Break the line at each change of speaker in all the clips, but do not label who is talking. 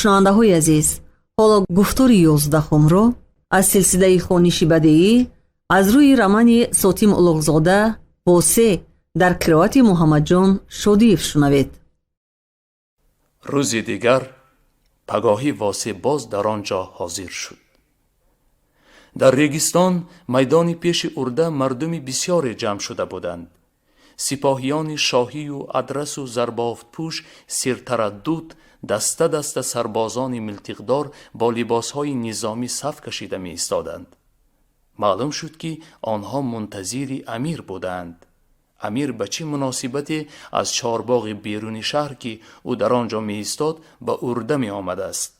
Шунавандаҳои азиз, ҳоло гуфтори 11-умро аз силсилаи хониши бадеӣ аз рӯи романи Сотим Улуғзода «Восе» дар қироати Муҳаммадҷон Шодиев шунавед.
Рӯзи дигар пагоҳӣ Восе боз дар он ҷо ҳозир шуд. Дар регистон, майдони пеши урда, мардуми бисёре ҷамъ шуда буданд. Сипоҳиёни шоҳию адрасу зарбофтпӯш сиртараддуд, даста даста сарбозони милтиқдор бо либосҳои низомӣ саф кашида меистоданд. Маълум шуд, ки онҳо мунтазири амир буданд. Амир ба чӣ муносибате аз чорбоғи беруни шаҳр, ки ӯ дар он ҷо меистод, ба урда меомадааст?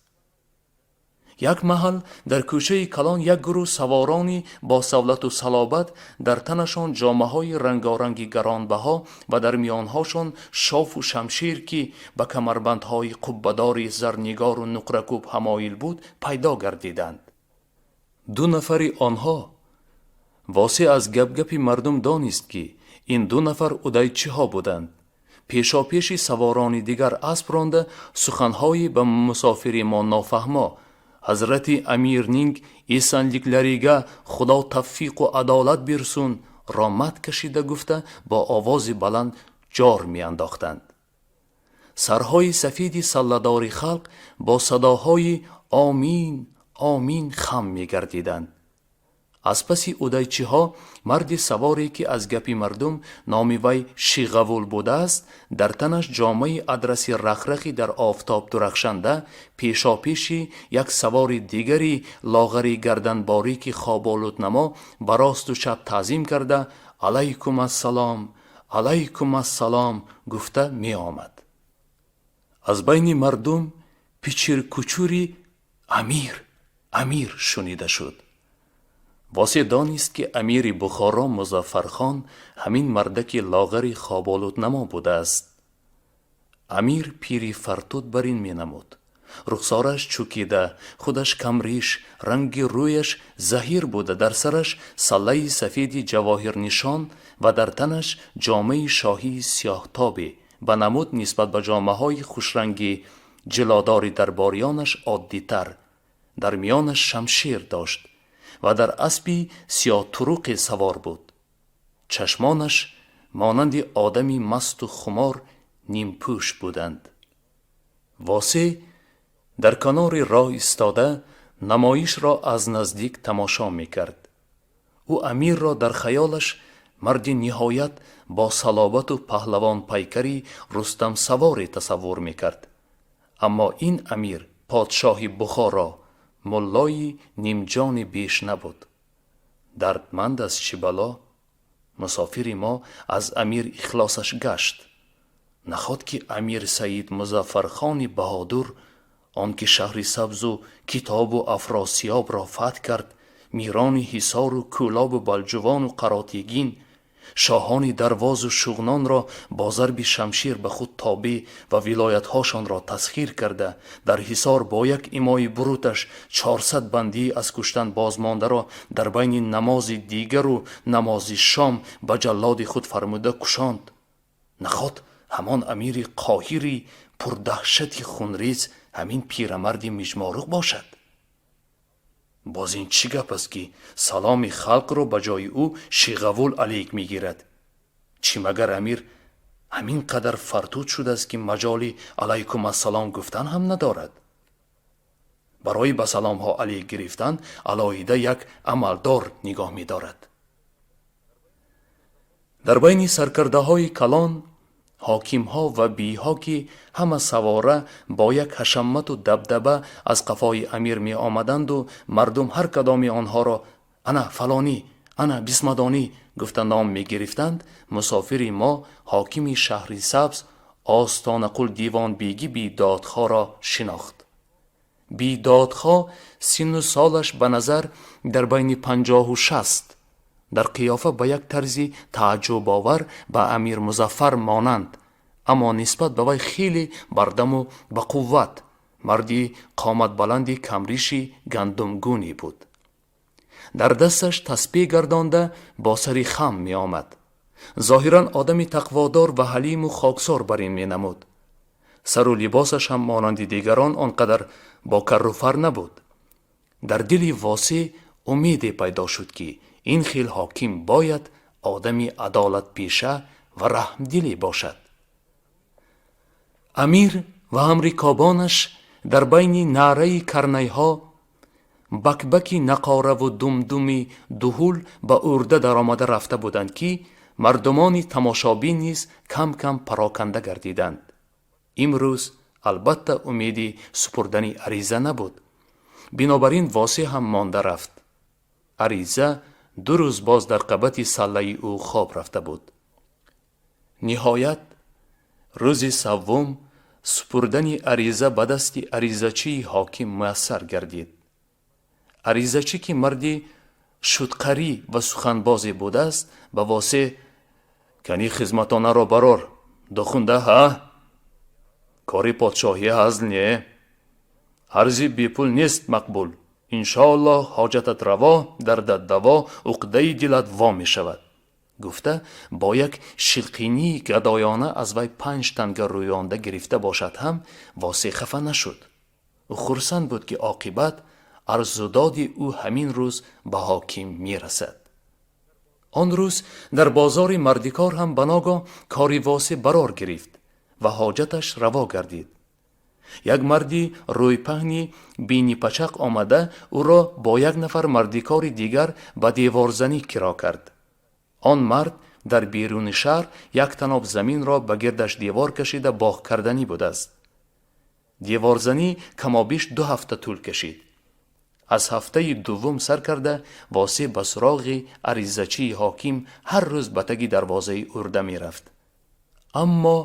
Як маҳал дар кӯчаи калон як гурӯҳ саворони бо савлату салобат, дар танашон ҷомаҳои рангоранги гаронбаҳо ва дар миёнҳошон шофу шамшер, ки ба камарбандҳои қуббадори зарнигору нуқракӯб ҳамоил буд, пайдо гардиданд. Ду нафари онҳо, Восе аз гапгапи мардум донист, ки ин ду нафар удайчиҳо буданд, пешопеши саворони дигар асп ронда, суханҳои ба мусофири мо нофаҳмо, «Ҳазрати амирнинг эсанликларига худо тавфиқу адолат бирсун» ро мат кашида гуфта, бо овози баланд ҷор меандохтанд. Сарҳои сафеди салладори халқ бо садоҳои «Омин, омин» хам мегардиданд. Аз паси удайчиҳо марди саворе, ки аз гапи мардум номи вай Шиғавул будааст, дар танаш ҷомаи адраси рахрахи дар офтоб дурахшанда, пешопеши як савори дигари лоғари гарданборики хоболуднамо ба росту чап таъзим карда, «Алайкум ассалом, алайкум ассалом» гуфта меомад. Аз байни мардум пичиркучури «Амир, амир» шунида шуд. Восе донист, ки амири Бухоро Музаффархон ҳамин мардаки лоғари хоболуднамо будааст. Амир пири фартуд бар ин менамуд. Рухсораш чӯкида, худаш камриш, ранги рӯяш заҳир буда, дар сараш саллаи сафеди ҷавоҳирнишон ва дар танаш ҷомаи шоҳии сиёҳтобе, ба намуд нисбат ба ҷомаҳои хушранги ҷилодори дарбориёнаш оддитар, дар миёнаш шамшер дошт ва дар аспи сиёҳтуруқе савор буд. Чашмонаш монанди одами масту хумор нимпӯш буданд. Восе дар канори роҳ истода, намоишро аз наздик тамошо мекард. Ӯ амирро дар хаёлаш марди ниҳоят бо салобату паҳлавонпайкари рустамсаворе тасаввур мекард. Аммо ин амир, подшоҳи Бухоро, муллои нимҷони беш набуд. Дардманд аз чӣ бало? Мусофири мо аз амир ихлосаш гашт. Наход ки амир Саид Музаффархони баҳодур, он ки шаҳри Сабзу Китобу Афросиёбро фатҳ кард, мирони Ҳисору Кӯлобу Балҷувону Қаротегин, шоҳони Дарвозу Шуғнонро бо зарби шамшер ба худ тобеъ ва вилоятҳошонро тасхир карда, дар Ҳисор бо як имои буруташ 400 бандии аз куштан бозмондаро дар байни намози дигару намози шом ба ҷаллоди худ фармуда кушонд, наход ҳамон амири қоҳири пурдаҳшати хунрез ҳамин пирамарди мижморуқ бошад? Боз ин чӣ гап аст, ки саломи халқро ба ҷои ӯ Шиғавул алейк мегирад? Чӣ магар амир ҳамин қадар фартуд шудааст, ки маҷоли алайкум ассалом гуфтан ҳам надорад? Барои ба саломҳо алейк гирифтан алоҳида як амалдор нигоҳ медорад. Дар байни саркардаҳои калон, ҳокимҳо ва бийҳо, ки ҳама савора бо як ҳашамату дабдаба аз қафои амир меомаданду мардум ҳар кадоми онҳоро «Ана фалонӣ, ана бисмадонӣ» гуфта ном мегирифтанд, мусофири мо ҳокими шаҳри Сабз, Остонақул Дивонбегӣ Бедодхоҳро шинохт. Бедодхоҳ синну солаш ба назар дар байни 50-у 60, дар қиёфа ба як тарзи тааҷҷубовар ба амир Музаффар монанд, аммо нисбат ба вай хеле бардаму ба қувват, марди қоматбаланди камриши гандумгуне буд. Дар дасташ таспеҳ гардонда, бо сари хам меомад. Зоҳиран одами тақводор ва ҳалиму хоксор бар ин менамуд. Сару либосаш ҳам монанди дигарон он қадар бо карру фар набуд. Дар дили Восеъ умеде пайдо шуд, ки ин хел ҳоким бояд одами адолатпеша ва раҳмдиле бошад. Амир ва ҳамрикобонаш дар байни наъраи карнайҳо, бакбаки нақораву думдуми дуҳул ба урда даромада рафта буданд, ки мардумони тамошобин низ кам кам пароканда гардиданд. Имрӯз албатта умеди супурдани ариза набуд. Бинобар ин Восеъ ҳам монда рафт. Ариза 2 рӯз боз дар қабати саллаи ӯ хоб рафта буд. Ниҳоят, рӯзи саввум супурдани ариза ба дасти аризачии ҳоким муяссар гардид. Аризачӣ, ки марди шудқарӣ ва суханбозе будааст, ба Восеъ: «Кани хизматонаро барор, дохунда ҳа, кори подшоҳӣ ҳазл не, арзи бепул нест мақбул, иншоаллоҳ ҳоҷатат раво, дардат даво, уқдаи дилат во мешавад», гуфта, бо як шилқинии гадоёна аз вай 5 танга рӯёнда гирифта бошад ҳам, Восеъ хафа нашуд. Ӯ хурсанд буд, ки оқибат арзудоди ӯ ҳамин рӯз ба ҳоким мерасад. Он рӯз дар бозори мардикор ҳам ба ногоҳ кори Восеъ барор гирифт ва ҳоҷаташ раво гардид. Як марди рӯйпаҳни бинипачақ омада, ӯро бо як нафар мардикори дигар ба деворзанӣ киро кард. Он мард дар беруни шаҳр як таноб заминро ба гирдаш девор кашида боғ карданӣ будааст. Деворзанӣ камобиш 2 ҳафта тӯл кашид. Аз ҳафтаи дуввум сар карда, Восеъ ба суроғи аризачии ҳоким ҳар рӯз ба таги дарвозаи урда мерафт. Аммо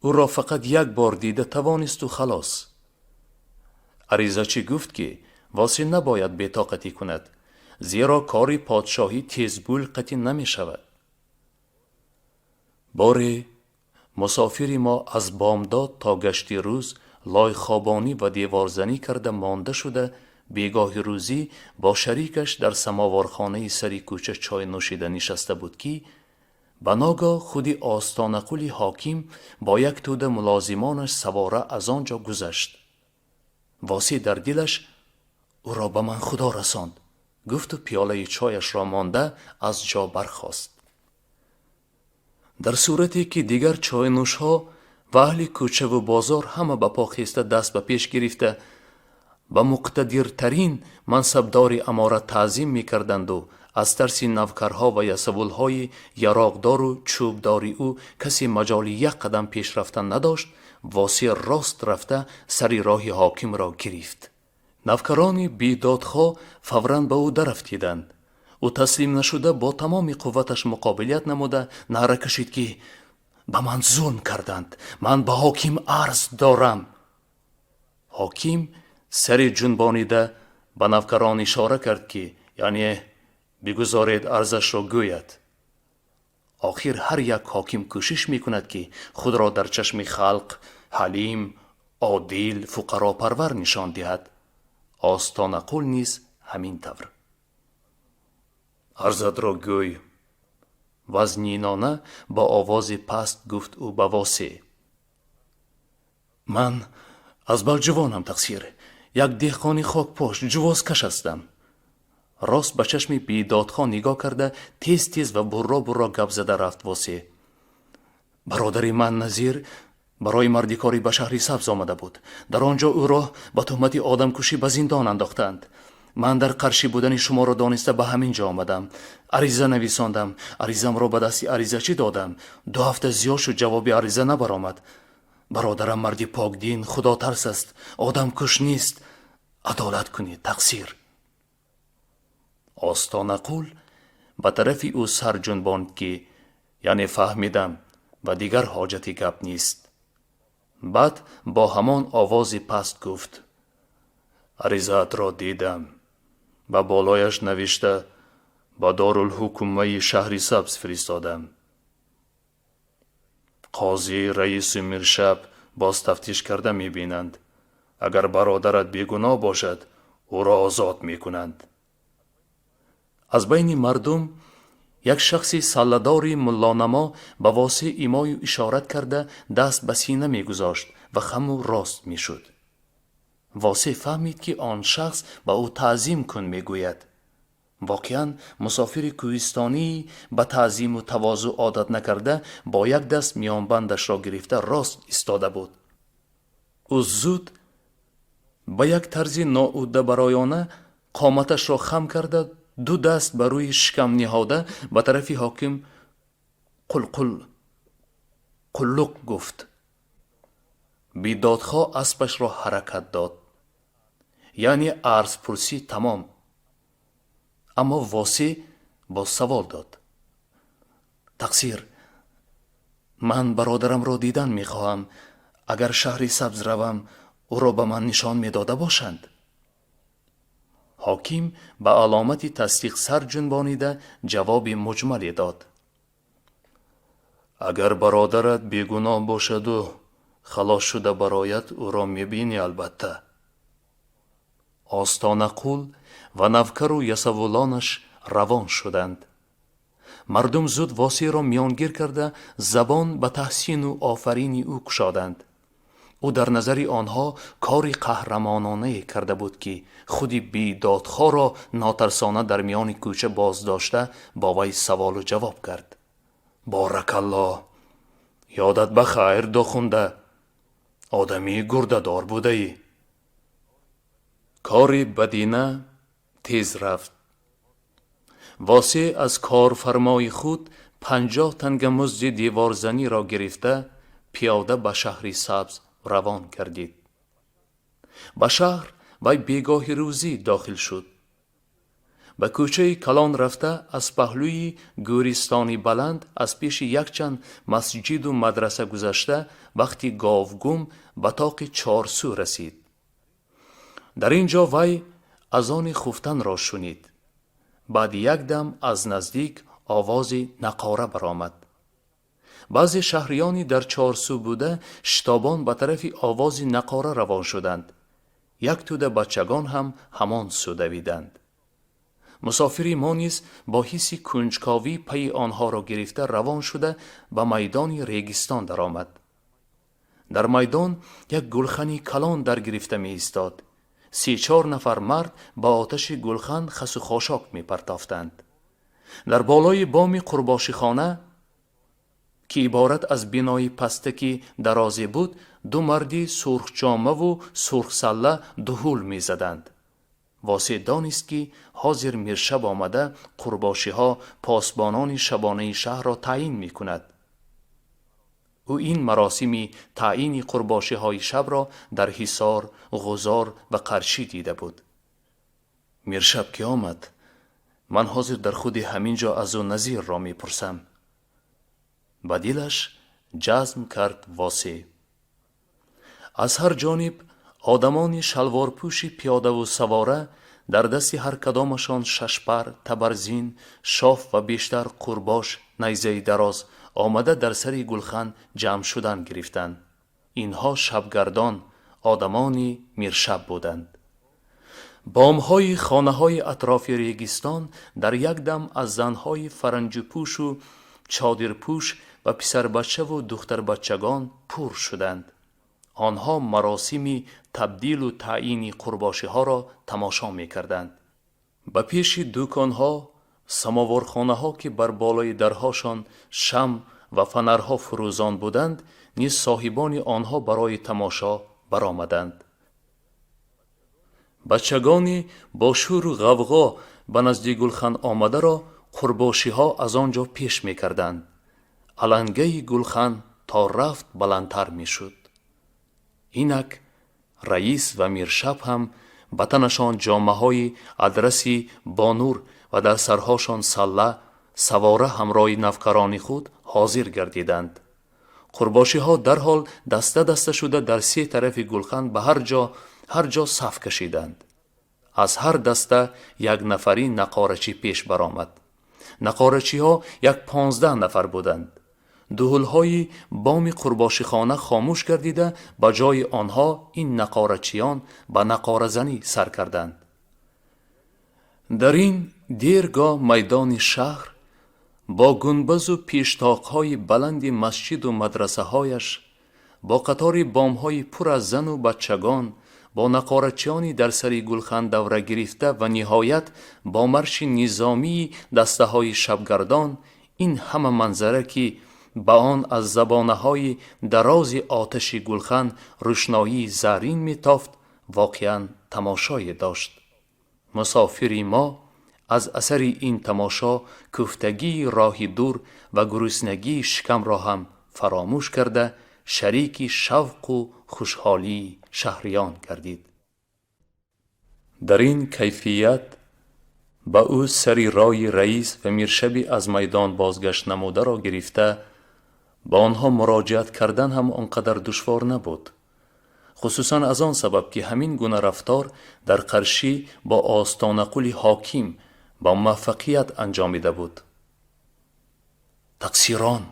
ӯро фақат як бор дида тавонисту халос. Аризачӣ гуфт, ки Восеъ набояд бетоқатӣ кунад, зеро кори подшоҳӣ тезгул қатъӣ намешавад. Боре мусофири мо аз бомдод то гашти рӯз лойхобонӣ ва деворзанӣ карда монда шуда, бегоҳи рӯзӣ бо шарикаш дар самоворхонаи сари кӯча чой нӯшида нишаста буд, ки ба ногоҳ худи остонақули ҳоким бо як тӯда мулозимонаш савора аз он ҷо гузашт. Восеъ дар дилаш: «Ӯро ба ман Худо расонд», гуфту пиёлаи чояшро монда аз ҷо бархост. Дар сурате ки дигар чойнӯшҳо ва аҳли кӯчаву бозор ҳама ба по хеста, даст ба пеш гирифта, ба муқтадиртарин мансабдори аморат таъзим мекарданду аз тарси навкарҳо ва ясавулҳои яроқдору чӯбдори ӯ касе маҷоли як қадам пеш рафтан надошт, Восеъ рост рафта сари роҳи ҳокимро гирифт. Навкарони бедодхоҳ фавран ба ӯ дарафтиданд. Ӯ таслим нашуда, бо тамоми қувваташ муқобилият намуда, наъра кашид, ки ба ман зулм карданд, ман ба ҳоким арз дорам. Ҳоким сари ҷунбонида ба навкарон ишора кард, ки яъне бигузоред арзашро гӯяд. Охир ҳар як ҳоким кӯшиш мекунад, ки худро дар чашми халқ ҳалим, одил, фуқаропарвар нишон диҳад. Остонақул низ ҳамин тавр. «Арзатро гӯй», вазнинона бо овози паст гуфт ӯ ба Восеъ. «Ман аз Балҷувонам, тақсир, як деҳқони хокпош, ҷувозкаш ҳастам», рост ба чашми бедодхоҳ нигоҳ карда, тез тез ва бурро бурро гап зада рафт Восеъ. «Бародари ман Назир барои мардикорӣ ба шаҳри Сабз омада буд. Дар он ҷо ӯро ба туҳмати одамкушӣ ба зиндон андохтанд. Ман дар қаршӣ будани шуморо дониста ба ҳамин ҷо омадам, ариза нависондам, аризамро ба дасти аризачӣ додам. 2 ҳафта зиёд шуд, ҷавоби ариза набаромад. Бародарам марди покдин, худотарс аст, одамкуш нест. Адолат кунед, тақсир». Остонақул ба тарафи ӯ сар ҷунбонд, ки яъне фаҳмидам ва дигар ҳоҷати гап нест. Баъд бо ҳамон овози паст гуфт: «Аризаатро дидам, ба болояш навишта ба дорулҳукумаи шаҳри Сабз фиристодам. Қозӣ, раису миршаб боз тафтиш карда мебинанд. Агар бародарат бегуноҳ бошад, ӯро озод мекунанд». Аз байни мардум Як шахси салладори муллонамо ба Восеъ имою ишорат карда, даст ба сина мегузошт ва хаму рост мешуд. Восеъ фаҳмид, ки он шахс ба ӯ таъзим кун мегӯяд. Воқеан, мусофири кӯҳистонии ба таъзиму тавозӯъ одат накарда бо як даст миёнбандашро гирифта рост истода буд. Ӯ зуд ба як тарзи ноӯддабароёна қоматашро хам карда, ду даст ба рӯи шикам ниҳода, ба тарафи ҳоким қулқул қуллуқ гуфт. Бедодхоҳ аспашро ҳаракат дод, яъне арзпурсӣ тамом. Аммо Восеъ боз савол дод: «Тақсир, ман бародарамро дидан мехоҳам. Агар Шаҳри Сабз равам, ӯро ба ман нишон медода бошанд?» Ҳоким ба аломати тасдиқ сар ҷунбонида, ҷавоби муҷмале дод: «Агар бародарат бегуноҳ бошаду халос шуда барояд, ӯро мебинӣ, албатта». Остонақул ва навкару ясовулонаш равон шуданд. Мардум зуд Восеъро миёнгир карда, забон ба таҳсину офарини ӯ кушоданд. Ӯ дар назари онҳо кори қаҳрамононае карда буд, ки худи бедодхоҳро нотарсона дар миёни кӯча боздошта, бо вай саволу ҷавоб кард. «Боракаллоҳ, ёдат ба хайр, дохунда, одамии гурдадор будаӣ». Кори бадина тез рафт. Восеъ аз корфармои худ 50 танга музди деворзаниро гирифта, пиёда ба Шаҳри Сабз равон гардид. Ба шаҳр вай бегоҳи рӯзӣ дохил шуд. Ба кӯчаи калон рафта, аз паҳлӯи гӯристони баланд, аз пеши якчанд масҷиду мадраса гузашта, вақти говгум ба тоқи Чорсӯ расид. Дар ин ҷо вай азони хуфтанро шунид. Баъди як дам аз наздик овози нақора баромад. Баъзе шаҳриёни дар Чорсӯ буда шитобон ба тарафи овози нақора равон шуданд. Як тӯда бачагон ҳам ҳамон сӯ давиданд. Мусофири мо низ бо ҳисси кунҷковӣ пайи онҳоро гирифта равон шуда, ба майдони Регистон даромад. Дар майдон як гулхани калон дар гирифта меистод. Се-чор нафар мард ба оташи гулхан хасу хошок мепартофтанд. Дар болои боми қурбошихона, ки иборат аз бинои пастаки дарозе буд, ду марди сурхҷомаву сурхсалла дуҳул мезаданд. Восеъ донист, ки ҳозир миршаб омада, қурбошиҳо посбонони шабонаи шаҳрро таъин мекунад. Ӯ ин маросими таъини қурбошиҳои шабро дар Ҳисор, Ғузор ва Қаршӣ дида буд. «Миршаб ки омад, ман ҳозир дар худи ҳамин ҷо аз ӯ назирро мепурсам», ба дилаш ҷазм кард Восеъ. Аз ҳар ҷониб одамони шалворпӯши пиёдаву савора, дар дасти ҳар кадомашон шашпар, табарзин, шоф ва бештар қурбош, найзаи дароз, омада дар сари гулхан ҷамъ шудан гирифтанд. Инҳо шабгардон одамони миршаб буданд. Бомҳои хонаҳои атрофи Регистон дар як дам аз занҳои фаранҷупӯшу чодирпӯш ва писарбачаву духтарбачагон пур шуданд. Онҳо маросими табдилу таъини қурбошиҳоро тамошо мекарданд. Ба пеши дуконҳо, самоворхонаҳо, ки бар болои дарҳошон шам ва фанарҳо фурӯзон буданд, низ соҳибони онҳо барои тамошо баромаданд. Бачагони бо шӯру ғавғо ба назди гулхан омадаро қурбошиҳо аз он ҷо пеш мекарданд. Алангаи гулхан то рафт баландтар мешуд. Инак раис ва миршаб ҳам ба танашон ҷомаҳои адраси бонур ва дар сарҳошон салла, савора ҳамроҳи навкарони худ ҳозир гардиданд. Қурбошиҳо дарҳол даста даста шуда дар се тарафи гулхан ба ҳар ҷо ҳар ҷо саф кашиданд. Аз ҳар даста як нафари нақорачӣ пеш баромад. Нақорачиҳо як 15 нафар буданд. Дуҳулҳои боми қурбошихона хомӯш гардида, ба ҷои онҳо ин нақорачиён ба нақоразанӣ сар карданд. Дар ин дергоҳ майдони шаҳр Бо гунбазу пештоқҳои баланди масҷиду мадрасаҳояш, бо қатори бомҳои пур аз зану бачагон, бо нақорачиёни дар сари гулхан давра гирифта ва ниҳоят бо марши низомии дастаҳои шабгардон, ин ҳама манзара, ки ба он аз забонаҳои дарози оташи гулхан рӯшноии заррин метофт, воқеан тамошое дошт. Мусофири мо аз асари ин тамошо кӯфтагии роҳи дур ва гуруснагии шикамро ҳам фаромӯш карда, шарики шавқу хушҳолии шаҳриён гардид. Дар ин кайфият ба ӯ сари роҳи раис ва Миршаби аз майдон бозгашт намударо гирифта, ба онҳо муроҷиат кардан ҳам он қадар душвор набуд, хусусан аз он сабаб, ки ҳамин гуна рафтор дар Қаршӣ бо Остонақули ҳоким бо муваффақият анҷомида буд. Тақсирон,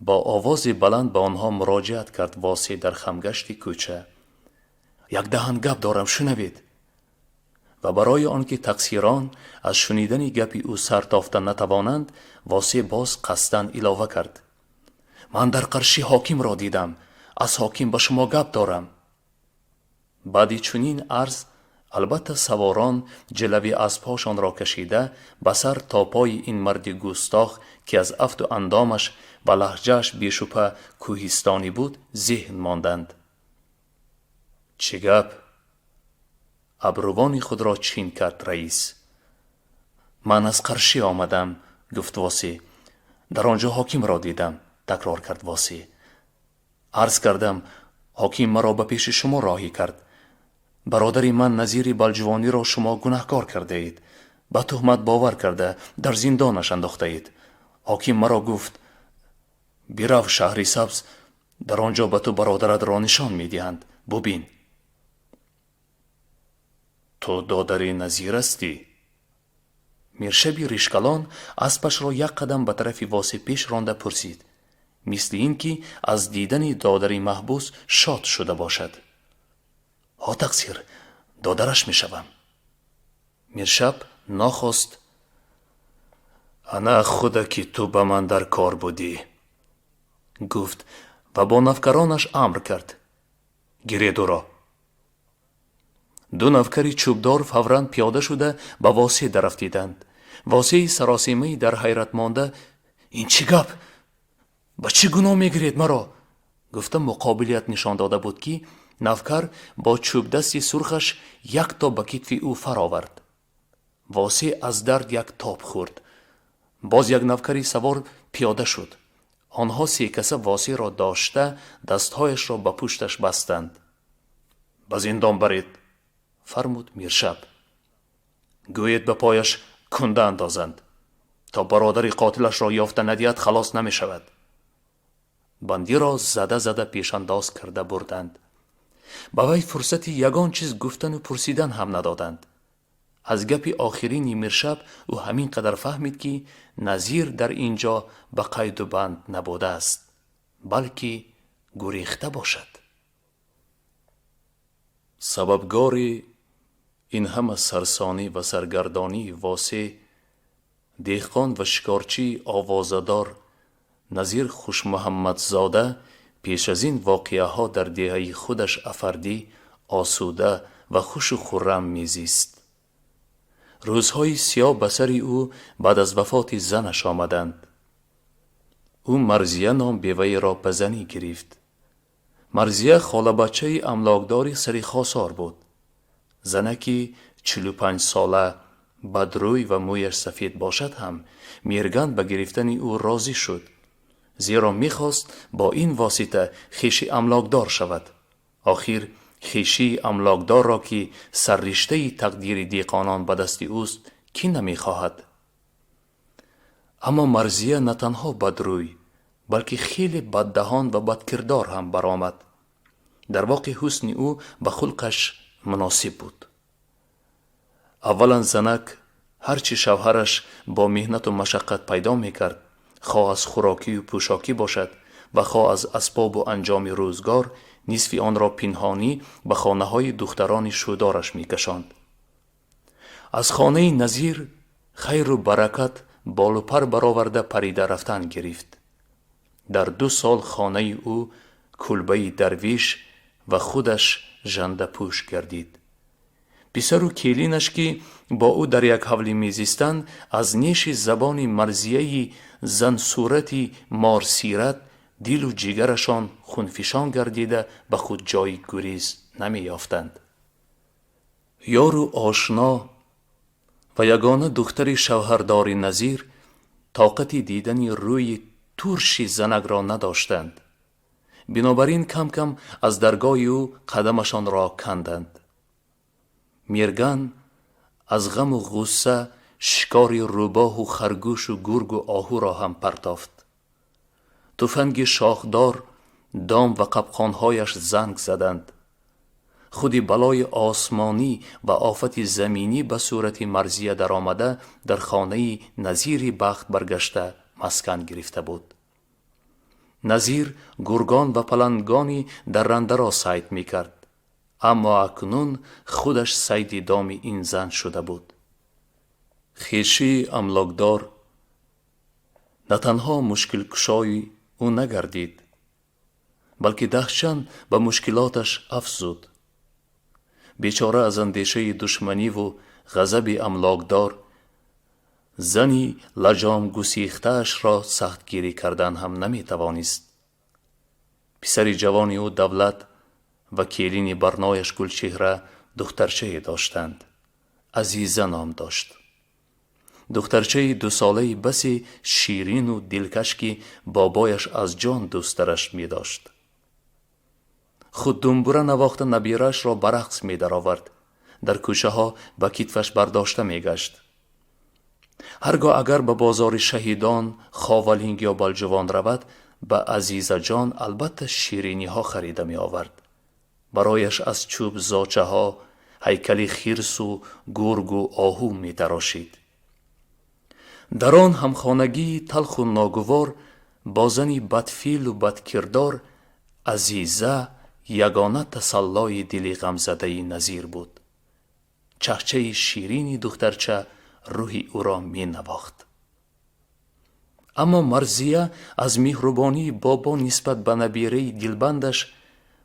бо овози баланд ба онҳо муроҷиат кард Восеъ дар хамгашти кӯча, як даҳан гап дорам, шунавед. Ва барои он ки тақсирон аз шунидани гапи ӯ сар тофта натавонанд, Восеъ боз қасдан илова кард: ман дар Қаршӣ ҳокимро дидам, аз ҳоким ба шумо гап дорам. Баъди чунин арз, албатта, саворон ҷилави аспҳошонро кашида, ба сар то пои ин марди густох, ки аз афту андомаш ва лаҳҷааш бешубҳа кӯҳистонӣ буд, зеҳн монданд. Чӣ гап? Абрувони худро чин кард раис. Ман аз Қаршӣ омадам, гуфт Восеъ. Дар он ҷо ҳокимро дидам, такрор кард Восеъ. Арз кардам, ҳоким маро ба пеши шумо роҳӣ кард. Бародари ман Назири Балҷувониро шумо гунаҳкор кардаед, ба туҳмат бовар карда, дар зиндонаш андохтаед. Ҳоким маро гуфт: бирав Шаҳри Сабз, дар он ҷо ба ту бародаратро нишон медиҳанд, бубин. Ту додари Назир ҳастӣ? Миршаби ришкалон аспашро як қадам ба тарафи Восеъ пеш ронда пурсид, мисли ин ки аз дидани додари маҳбус шод шуда бошад. Ҳо, тақсир, додараш мешавам. Миршаб нохост: ана худа ки ту ба ман дар кор будӣ, гуфт ва бо навкаронаш амр кард: гиред ӯро. Ду навкари чӯбдор фавран пиёда шуда ба Восеъ дарафтиданд. Восеи саросимаи дар ҳайрат монда: ин чӣ гап, ба чӣ гуноҳ мегиред маро? гуфта муқобилият нишон дода буд, ки навкар бо чӯбдасти сурхаш як то ба китфи ӯ фаровард. Восеъ аз дард як тоб хӯрд. Боз як навкари савор пиёда шуд. Онҳо секаса Восеъро дошта, дастҳояшро ба пушташ бастанд. Ба зиндон баред, фармуд Миршаб. Гӯед ба пояш кунда андозанд. То бародари қотилашро ёфта надиҳад, халос намешавад. Бандиро зада зада пешандоз карда бурданд. Ба вай фурсати ягон чиз гуфтану пурсидан ҳам надоданд. Аз гапи охирини Миршаб ӯ ҳамин қадар фаҳмид, ки Назир дар ин ҷо ба қайду банд набудааст, балки гурехта бошад. Сабабгори ин ҳама сарсонӣ ва саргардонии Восеъ, деҳқон ва шикорчии овозадор Назир Хушмуҳаммадзода пеш аз ин воқеаҳо дар деҳаи худаш Афардӣ осуда ва хушу хуррам мезист. Рӯзҳои сиёҳ ба сари ӯ баъд аз вафоти занаш омаданд. Ӯ Марзия ном беваеро ба занӣ гирифт. Марзия холабачаи амлокдори сари Хосор буд. Занаки 45-сола, бадрӯй ва мӯяш сафед бошад ҳам, Мирган ба гирифтани ӯ розӣ шуд, зеро мехост бо ин восита хеши амлокдор шавад. Охир хешии амлокдорро, ки сарриштаи тақдири деҳқонон ба дасти ӯст, кӣ намехоҳад? Аммо Марзия на танҳо бадрӯй, балки хеле баддаҳон ва бадкирдор ҳам баромад. Дар воқеъ ҳусни ӯ ба хулқаш муносиб буд. Аввалан, занак ҳарчи шавҳараш бо меҳнату машаққат пайдо мекард, хоҳ аз хӯрокию пӯшокӣ бошад ва хоҳ аз асбобу анҷоми рӯзгор, нисфи онро пинҳонӣ ба хонаҳои духтарони шӯдораш мекашонд. Аз хонаи Назир хайру баракат Болу пар бароварда парида рафтан гирифт. Дар 2 сол хонаи ӯ кулбаи дарвиш ва худаш жандапӯш гардид. Писару келинаш, ки бо ӯ дар як ҳавлӣ мезистанд, аз неши забони Марзияи зансурати морсират дилу ҷигарашон хунфишон гардида, ба худ ҷойи гурез намеёфтанд. Ёру ошно ва ягона духтари шавҳардори Назир тоқати дидани рӯи турши занакро надоштанд. Бинобар ин кам кам аз даргоҳи ӯ қадамашонро канданд. Мерган аз ғаму ғусса шикори рӯбоҳу харгӯшу гургу оҳуро ҳам партофт. Туфанги шохдор, дом ва қапқонҳояш занг заданд. Худи балои осмонӣ ва офати заминӣ ба сурати Марзия даромада, дар хонаи Назири бахт баргашта маскан гирифта буд. Назир гургон ва палангони даррандаро сайд мекард, аммо акнун худаш сайди доми ин зан шуда буд. Хешии амлокдор на танҳо мушкилкушои ӯ нагардид, балки даҳчанд ба мушкилоташ афзуд. Бечора аз андешаи душманиву ғазаби амлокдор зани лаҷомгусихтаашро сахтгирӣ кардан ҳам наметавонист. Писари ҷавони ӯ Давлат ва келини барнояш Гулчеҳра духтарчае доштанд. Азиза ном дошт. Духтарчаи дусолаи басе ширину дилкаш, ки бобояш аз ҷон дӯстараш медошт. Худ думбура навохта, набираашро ба рақс медаровард, дар кӯчаҳо ба китфаш бардошта мегашт. Ҳар гоҳ агар ба бозори Шаҳидон, Ховалинг ё Балҷувон равад, ба Азизаҷон албатта шириниҳо харида меовард. Барояш аз чӯб зочаҳо, ҳайкали хирсу гургу оҳу метарошид. Дар он ҳамхонагии талху ногувор бо зани бадфеълу бадкирдор Азиза ягона тасаллои дили ғамзадаи Назир буд. Чаҳчаи ширини духтарча рӯҳи ӯро менавохт. Аммо Марзия аз меҳрубонии бобо нисбат ба набираи дилбандаш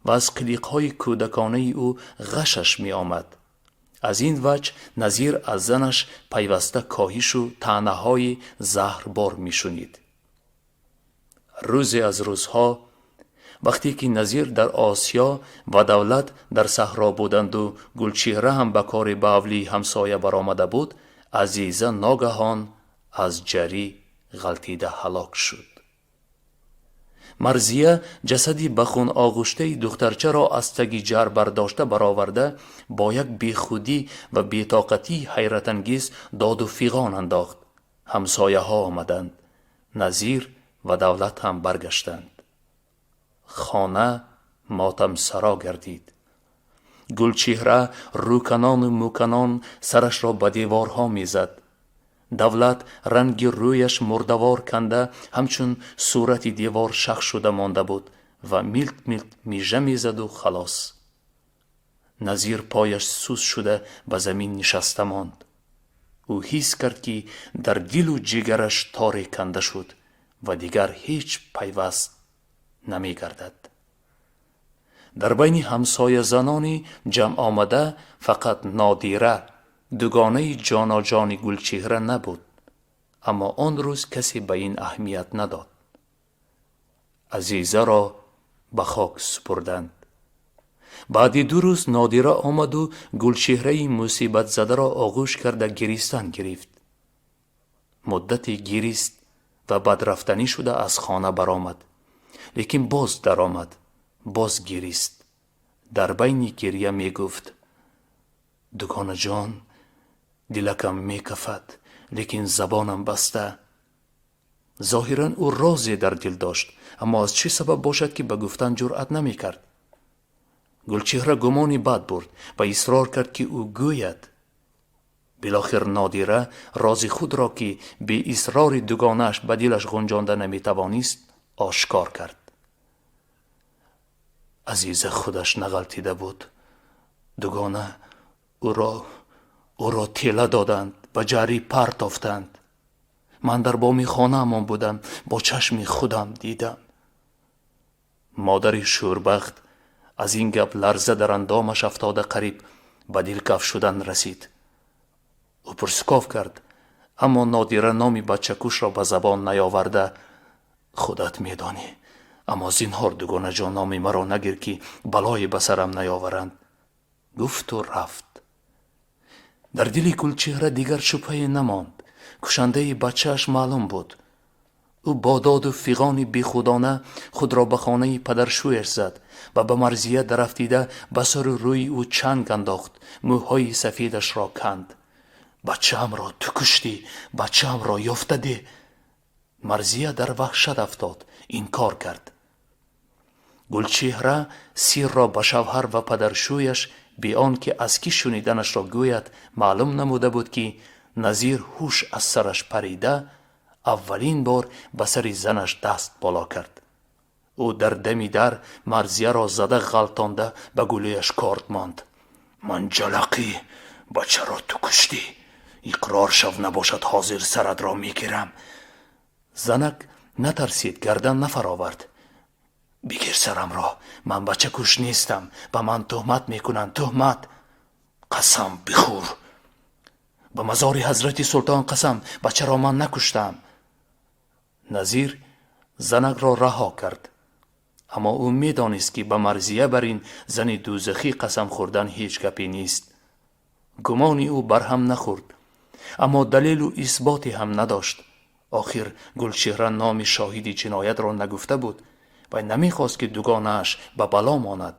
ва аз қилиқҳои кӯдаконаи ӯ ғашаш меомад. Аз ин ваҷ Назир аз занаш пайваста коҳишу таънаҳои заҳрбор мешунид. Рӯзе аз рӯзҳо, вақте ки Назир дар Осиё ва Давлат дар саҳро буданду Гулчеҳра ҳам ба кори ба ҳавлии ҳамсоя баромада буд, Азиза ногаҳон аз ҷарӣ ғалтида ҳалок шуд. Марзия ҷасади ба хун оғуштаи духтарчаро аз таги ҷар бардошта бароварда, бо як бехудӣ ва бетоқатии ҳайратангез доду фиғон андохт. Ҳамсояҳо омаданд. Назир ва Давлат ҳам баргаштанд. Хона мотамсаро гардид. Гулчеҳра рӯканону мӯканон сарашро ба деворҳо мезад. Давлат ранги рӯяш мурдавор канда, ҳамчун сурати девор шах шуда монда буд ва милт милт мижа мезаду халос. Назир пояш суст шуда, ба замин нишаста монд. Ӯ ҳис кард, ки дар дилу ҷигараш торе канда шуд ва дигар ҳеҷ пайваст намегардад. Дар байни ҳамсоязанони ҷамъомада фақат Нодира, дугонаи ҷоноҷони Гулчеҳра, набуд, аммо он рӯз касе ба ин аҳамият надод. Азизаро ба хок супурданд. Баъди 2 рӯз Нодира омаду Гулчеҳраи мусибатзадаро оғӯш карда, гиристан гирифт. Муддате гирист ва бадрафтанӣ шуда аз хона баромад, лекин боз даромад, боз гирист. Дар байни гирья мегуфт: «Дугонаҷон, дилакам мекафад, лекин забонам баста». Зоҳиран ӯ розе дар дил дошт, аммо аз чӣ сабаб бошад, ки ба гуфтан ҷуръат намекард. Гулчеҳра гумони бад бурд ва исрор кард, ки ӯ гӯяд. Билохир Нодира рози худро, ки беисрори дугонааш ба дилаш ғунҷонда наметавонист, ошкор кард: «Азиза худаш нағалтида буд, дугона, ӯро тела доданд, ба ҷарӣ партофтанд. Ман дар боми хонаамон будам, бо чашми худам дидам. Модари шӯрбахт аз ин гап ларза дар андомаш афтода, қариб ба дилкаф шудан расид. Ӯ пурсуков кард, аммо Нодира номи бачакушро ба забон наёварда: «Худат медонӣ, аммо зинҳор, дугонаҷон, номи маро нагир, ки балое ба сарам наёваранд», гуфту рафт. Дар дили Гулчеҳра дигар шубҳае намонд. Кушандаи бачааш маълум буд. Ӯ бо доду фиғони бехудона худро ба хонаи падаршӯяш зад ва ба Марзия дарафтида, ба сару рӯи ӯ чанг андохт, мӯҳои сафедашро канд: «Бачаамро ту куштӣ, бачаамро ёфта деҳ!» Марзия дар ваҳшат афтод, инкор кард. Гулчеҳра сирро ба шавҳар ва падаршӯяш, бе он ки аз кӣ шуниданашро гӯяд, маълум намуда буд, ки Назир ҳуш аз сараш парида, аввалин бор ба сари занаш даст боло кард. Ӯ дар дами дар Марзияро зада ғалтонда, ба гулӯяш корд монд: «Манҷалақӣ, бачаро ту куштӣ, иқрор шав, набошад ҳозир саратро мегирам!» Занак натарсид, гардан нафаровард: «Бигир сарамро, ман бачакуш нестам, ба ман туҳмат мекунанд, туҳмат!» «Қасам бихӯр!» «Ба мазори ҳазрати султон қасам, бачаро ман накуштам!» Назир занакро раҳо кард, аммо ӯ медонист, ки ба Марзия бар ин зани дӯзахӣ қасам хӯрдан ҳеҷ гапе нест. Гумони ӯ барҳам нахӯрд, аммо далелу исботе ҳам надошт. Охир Гулчеҳра номи шоҳиди ҷиноятро нагуфта буд ва намехост, ки дугонааш ба бало монад.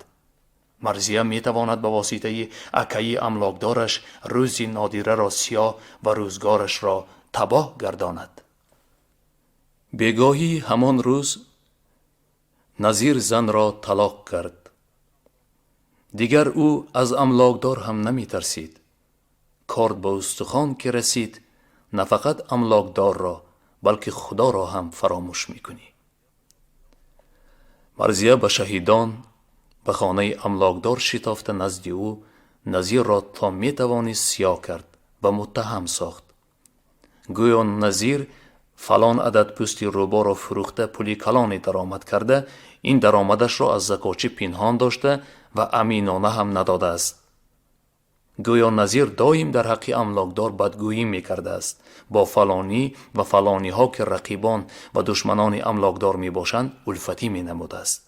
Марзия метавонад ба воситаи акаи амлокдораш рӯзи Нодираро сиёҳ ва рӯзгорашро табоҳ гардонад. Бегоҳии ҳамон рӯз Назир занро талоқ кард. Дигар ӯ аз амлокдор ҳам наметарсид. Корд ба устухон ки расид, на фақат амлокдорро, балки Худоро ҳам фаромӯш мекунӣ. Марзия ба шаҳидон, ба хонаи амлокдор шитофта, назди ӯ Назирро то метавонист сиёҳ кард ва муттаҳам сохт. Гӯё Назир фалон адад пӯсти рӯборо фурӯхта, пули калоне даромад карда, ин даромадашро аз закотчӣ пинҳон дошта ва аминона ҳам надодааст. Гӯё Назир доим дар ҳаққи амлокдор бадгӯӣ мекардааст, бо фалонӣ ва фалониҳо, ки рақибон ва душманони амлокдор мебошанд, улфатӣ менамудааст.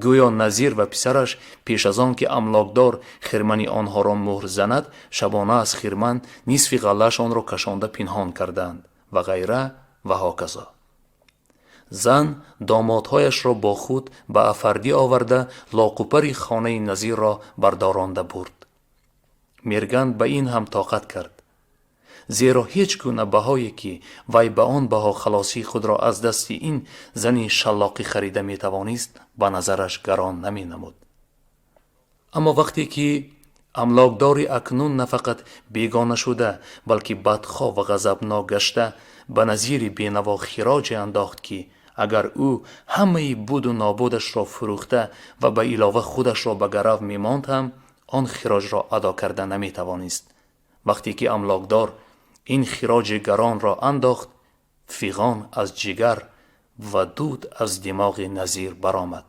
Гӯё Назир ва писараш пеш аз он ки амлокдор хирмани онҳоро муҳр занад, шабона аз хирман нисфи ғаллаашонро кашонда пинҳон кардаанд ва ғайра ва ҳоказо. Зан домодҳояшро бо худ ба афардӣ оварда, лоқупари хонаи Назирро бардоронда бурд. Мерган ба ин ҳам тоқат кард, зеро ҳеҷ гуна баҳое, ки вай ба он баҳо халосии худро аз дасти ин зани шаллоқӣ харида метавонист, ба назараш гарон наменамуд. Аммо вақте ки амлокдори акнун на фақат бегона шуда, балки бадхоҳ ва ғазабнок гашта, ба Назири бенаво хироҷе андохт, ки агар ӯ ҳамаи буду нобудашро фурӯхта ва ба илова худашро ба гарав мемонд ҳам, он хироҷро адо карда наметавонист. Вақте ки амлокдор ин хироҷи гаронро андохт, фиғон аз ҷигар ва дуд аз димоғи Назир баромад.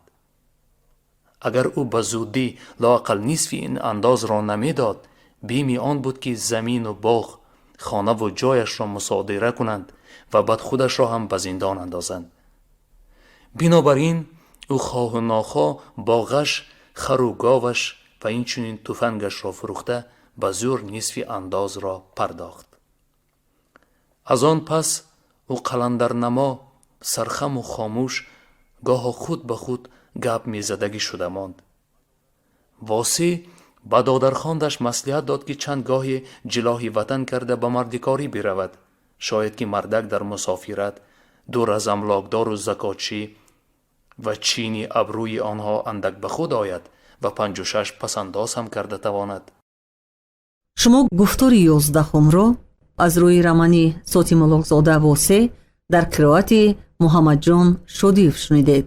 Агар ӯ ба зудӣ лоақал нисфи ин андозро намедод, бими он буд, ки замину боғ, хонаву ҷояшро мусодира кунанд ва баъд худашро ҳам ба зиндон андозанд. Бинобар ин ӯ хоҳу нохоҳ боғаш, хару говаш ва инчунин туфангашро фурӯхта, ба зӯр нисфи андозро пардохт. Аз он пас ӯ қаландарнамо, сархаму хомӯш, гоҳо худ ба худ гап мезадагӣ шуда монд. Восеъ ба додархондаш маслиҳат дод, ки чанд гоҳе ҷилоҳи ватан карда, ба мардикорӣ биравад. Шояд ки мардак дар мусофират, дур аз амлокдору закотчӣ ва чини абрӯи онҳо, андак ба худ ояд ва панҷу шаш пасандоз ҳам карда тавонад.
Шумо гуфтори 11-умро аз рӯи романи Сотимуллоҳзода «Восеъ» дар қироати Муҳаммадҷон Шодиев шунидед.